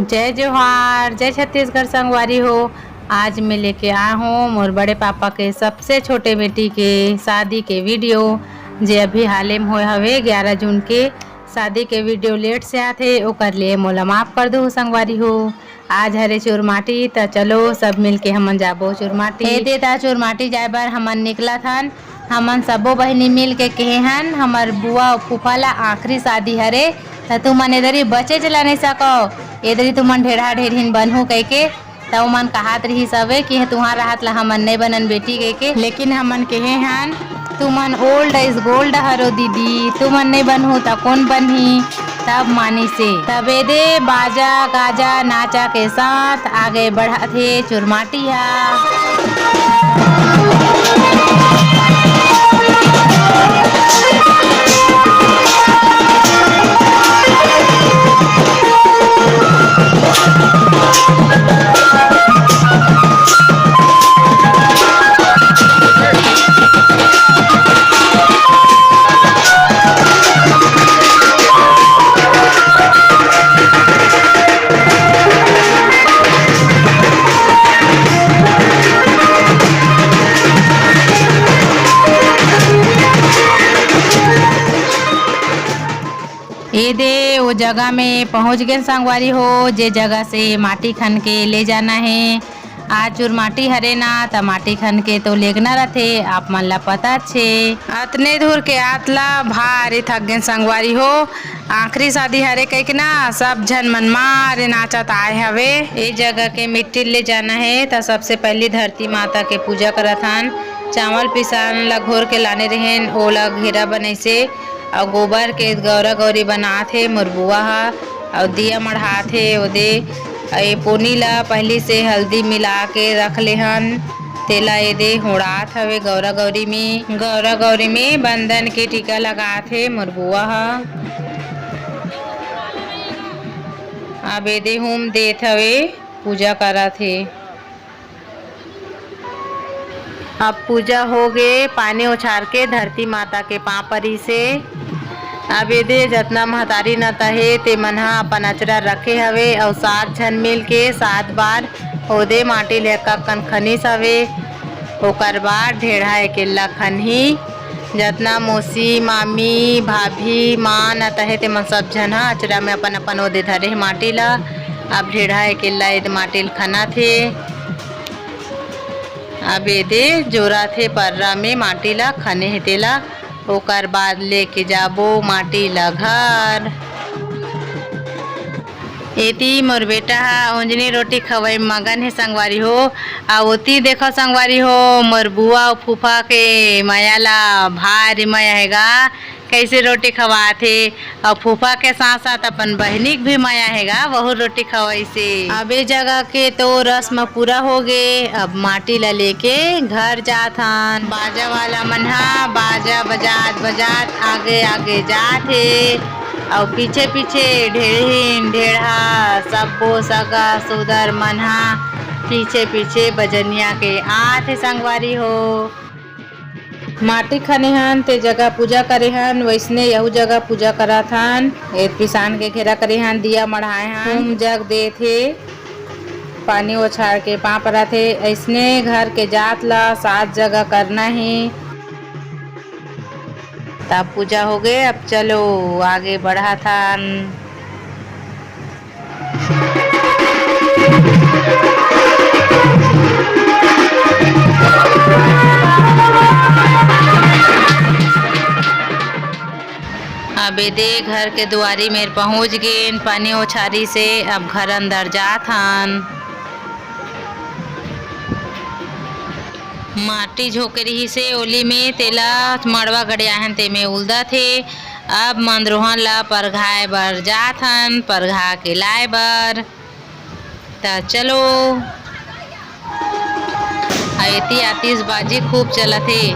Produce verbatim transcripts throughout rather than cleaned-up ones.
जय जोहार, जय छत्तीसगढ़ संगवारी हो। आज मैं लेके आए हूँ मोर बड़े पापा के सबसे छोटे बेटी के शादी के वीडियो, जे अभी हाले में होए हवे ग्यारह जून के। शादी के वीडियो लेट से आथे, ओकर लिए मोला माफ कर दो संगवारी हो। आज हरे चुरमाटी, त चलो सब मिलके हमन जाबो चुरमाटी। ए दे ता चुरमाटी जाए बर हमन निकलत हन। हमन सबो बहिनी मिल के कहे हन, हमर बुआ अउ फूफा ला आखिरी शादी हरे, त तुमन एदरी बचे चला नहीं सको, एदरी तुमन ढेढ़ा ढेढ़िन बनहू कहिके। त ओमन कहत रहिस हवे कि तुहार रहत ला हमन नहीं बनन बेटी कहिके, लेकिन हमन कहे हन, तुमन old is gold हरो दीदी, तुमन नहीं बनहू त कौन बनही? तब मानिसे। तब एदे बाजा गाजा नाचा के साथ आगे बढ़त हे चुरमाटी हा। ए दे, ओ जगह में पहुंच गेन संगवारी हो, जे जगह से माटी खन के ले जाना हे। आज चुरमाटी हरे ना, त माटी खन के तो लेगना रथे, आप मन ला पता छे। अतने दूर के आत ला भारी थक गेन संगवारी हो। आखिरी शादी हरे कहिके ना, सब झन मन मारे नाचत आए हवे। ए जगह के मिट्टी ले जाना हे, त सबसे पहली धरती माता के पूजा करत हन। चावल पिसान ला घोर के लाने रहेन, ओला घेरा बनैसे, अउ गोबर के गौरा गौरी बनात हे मोर बुआ ह, अउ दिया मढ़ात हे ओदे। अउ ए पोनी ला पहिली से हल्दी मिला के रख ले हन, तेला एदे होड़ात हवे गौरा गौरी में। गौरा गौरी में बंदन के टीका लगात हे मोर बुआ ह। अब एदे हूम देत हवे, पूजा करत हे। अब पूजा हो गे, पानी उछार के धरती माता के पाँव परिस हे। अब एदे जतना महतारी नता हे, ते मन ह अपन अचरा रखे हवे अउ सात झन मिल के सात बार ओदे माटी ले कक्कन खनिस हवे। ओकर बाद ढेढ़ा एकेल्ला खनही। जतना मौसी, मामी, भाभी, माँ नता हे, ते मन सब झन ह अचरा में अपन अपन ओदे धरे हे माटी ला। अब ढेढ़ा एकेल्ला एदे माटी ल खनत हे। अब एदे जोराथे पर्रा में माटी ला खने हे तेला, ओकर बाद लेके जाबो माटी ला घर। एती मोर बेटा ह ओंजनी रोटी खवई मगन हे संगवारी हो। आ ओती देखो संगवारी हो, मोर बुआ अउ फूफा के मया ला भारी मया हे गा। कैसे रोटी खवात हे, अउ फूफा के साथ साथ अपन बहिनी के भी मया हे गा, वहू रोटी खवाइस हे। अब ए जगह के तो रस्म पूरा हो गे, अब माटी ला लेके घर जात हन। बाजा वाला मन ह बाजा बजात बजात आगे आगे जात हे, अउ पीछे पीछे ढेढ़िन ढेढ़ा सब्बो सगा सोदर मन ह पीछे पीछे बजनिया के आत हे संगवारी हो। माटी खने हन, ते जगह पूजा करे हन, वैसने यहू जगह पूजा करत हन। ए पिसान के घेरा करे हन, दिया मढ़ाए हन, हूम जग देत हे, पानी ओछार के पाँव परत हे। ऐसने घर के जात ला सात जगह करना हे। तब पूजा हो गे, अब चलो आगे बढ़त हन। अब एदे घर के दुआरी मेर पहुंच गेन, पानी ओछारिस हे, अब घर अंदर जात हन। माटी झोंके रिहिस हे ओली में, तेला मड़वा गड़िया हन, तेमे उलदत हे। अब मंदरोहन ला परघाए बर जात हन, परघा के लाए बर। त चलो, अउ एती आतिशबाजी खूब चलत हे।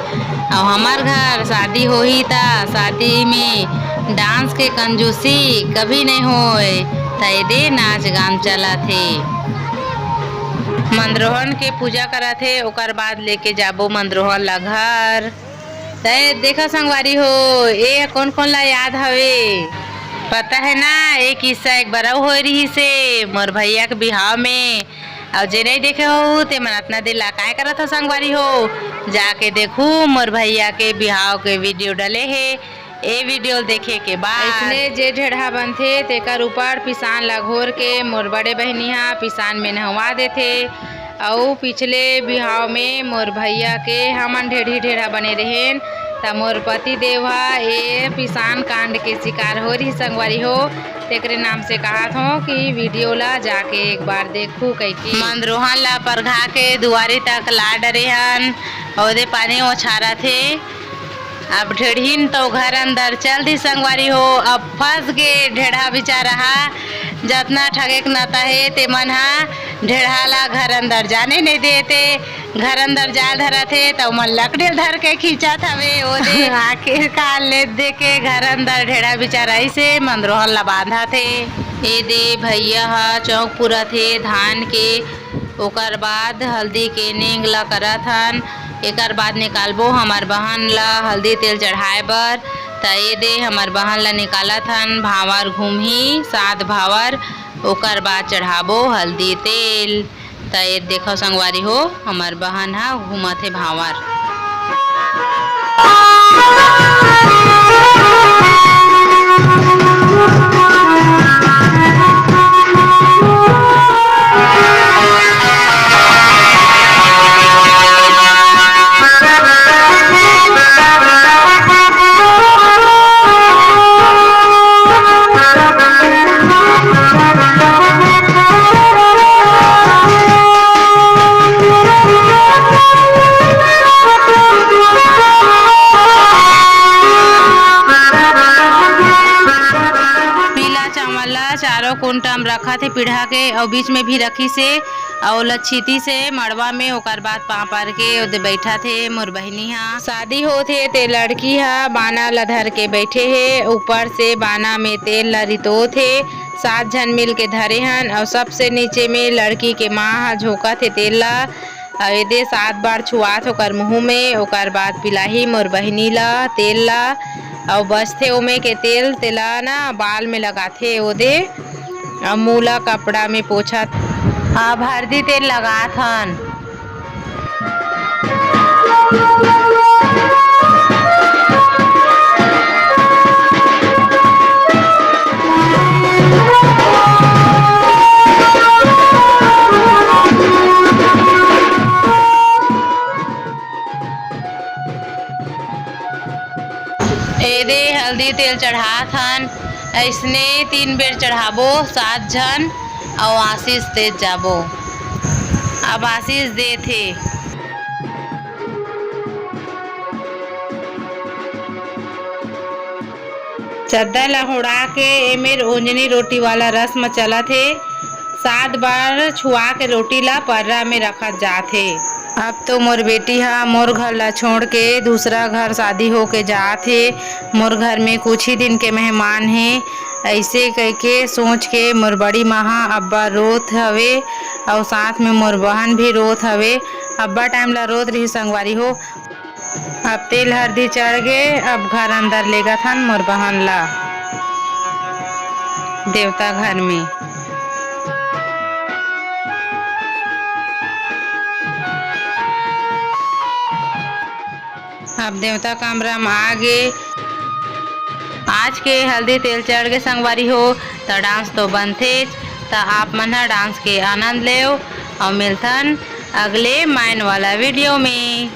अउ हमर घर शादी होही त शादी में डांस के कंजूसी कभी नहीं होए। त एदे नाच गान चलत हे। मंदरोहन के पूजा करत हे, ओकर बाद लेके जाबो मंदरोहन ला घर। तय देखा संगवारी हो, ए कोन कोन ला याद हवे? पता है ना, ये किस्सा एक बार अउ होए रहिस हे मोर भैया के बिहाव में। अउ जे नइ देखे हो, ते मन अतना देर ला काय करत हो संगवारी हो? जाके देखू, मोर भैया के बिहाव के वीडियो डले हे। ए वीडियो देखे के बाद अइसने जे ढेढ़ा बनथे, तेकर ऊपर पिसान ला घोर के मोर बड़े बहिनी हा पिसान में नहवा देथे। अउ पिछले बिहाव में मोर भैया के हमन ढेढ़ी ढेढ़ा बने रहेन, त मोर पति देव ह ए पिसान कांड के शिकार हो रही संगवारी हो। तेकरे नाम से कहत हों कि वीडियो ला जाके एक बार देखू कहिके। मंदरोहन ला परघा के दुआरी तक ला डरे हन, ओदे पानी ओछारत हे। अब ढेढ़हिन तो घर अंदर चल दी संगवारी हो। अब फंस गे ढेढ़ा बिचारा हा। जतना ठगेक नाता हे, ते मन हा ढेढ़ा ला घर अंदर जाने नइ देते। घर अंदर जाल धरत हे, त ओमन लकड़ी ल धर के खींचत हवे। ओदे आखिरकार ले दे के घर अंदर ढेढ़ा बिचारा अइसे मंदरोहन ला बांधत हे। ए दे भैया हा चौक पुरत हे धान के। ओकर बाद हल्दी के नेंग ला करत हन। एकर बाद निकालबो हमर बहन ला हल्दी तेल चढ़ाए बर। त ए दे हमर बहन ला निकालत हन, भांवर घूमही, सात भांवर, ओकर बाद चढ़ाबो हल्दी तेल। त ए देखो संगवारी हो, हमर बहन ह घूमत हे भांवर। पीला चावल ला चारों कुंटा म रखत हे पीढ़ा के, अउ बीच में भी रखिस हे, अउ ओला छीतिस हे मड़वा में। ओकर बाद पांव पर के ओदे बइठत हे मोर बहिनी हा। शादी होत हे ते लड़की हा बाना ला धर के बइठे हे, ऊपर से बाना में तेल ला रितोत हे। सात झन मिल के धरे हन, अउ सबसे नीचे में लड़की के माँ हा झोंकत हे तेल ला। अउ एदे सात बार छुआत ओकर मुंह में, ओकर बाद पिलाही मोर बहिनी ला तेल ला। अउ बचथे ओमे के तेल, तेला ना बाल में लगाथे ओदे, अउ मुंह ला कपड़ा में पोछत। अब हरदी तेल लगात हन। एदे हल्दी तेल चढ़ात हन, अइसने तीन बेर चढ़ाबो, सात झन, अउ आशीष देत जाबो। अब आशीष देत हे। चद्दर ला होड़ा के एमेर ओंजनी रोटी वाला रस्म चलत हे। सात बार छुआ के रोटी ला पर्रा में रखत जात हे। अब तो मोर बेटी हा मोर घर ला छोड़ के दूसरा घर शादी होके जात हे। मोर घर में कुछ ही दिन के मेहमान हे। अइसे कहिके सोच के मोर बड़ी माँ हा अब्बा रोत हवे, अउ साथ में मोर बहन भी रोत हवे। अब्बा टाइम ला रोत रही संगवारी हो। अब तेल हरदी चढ़ गे, अब घर अंदर लेगत हन मोर बहन ला देवता घर में। अब देवता कमरा में आ गे। आज के हल्दी तेल चढ़ गे संगवारी हो, त डांस तो बनथेच। त आप मन ह डांस के आनंद लेव अउ मिलथन अगले मायन वाला वीडियो में।